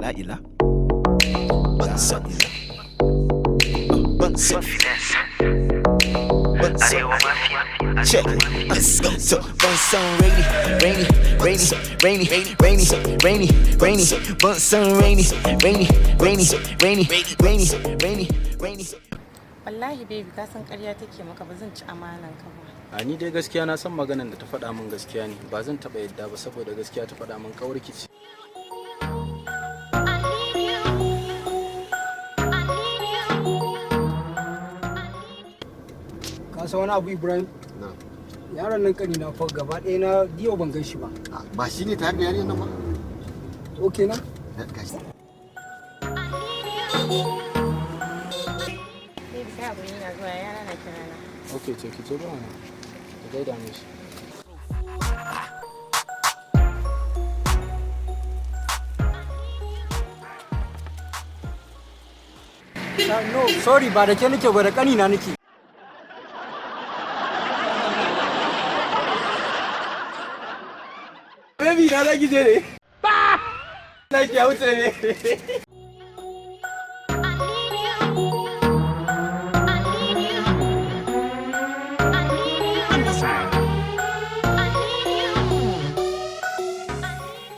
La'ila. Ban ila. Ban san. Ban san. Check it. Let's go. So, ban san rainy, rainy, rainy, rainy, rainy, rainy, rainy, ban san rainy, rainy, rainy, rainy, rainy, rainy, rainy. Wallahi baby, ka san ƙarya take maka, ba zan ci amanan ka ba. A ni dai gaskiya na san maganan da ta faɗa min gaskiya ne. Ba zan taɓa yadda ba, saboda gaskiya ta faɗa min, ƙawarki ce. I need you. I need you. Ka san wani abu, Ibrahim? Na. Yaron nan kani na fa, gaba ɗaya na yau ban gan shi ba. Ba shi ne tare da yarinyar nan ba? Ok na. Gashi. Baby, kai abu yana zuwa, yana na kira na. Ok, to ki je ba wani ki gaida mishi. Ah, no, sorry, ba da ke nake ba, da kani na nake. Baby na, za ki je ne? Na ki wuce ne.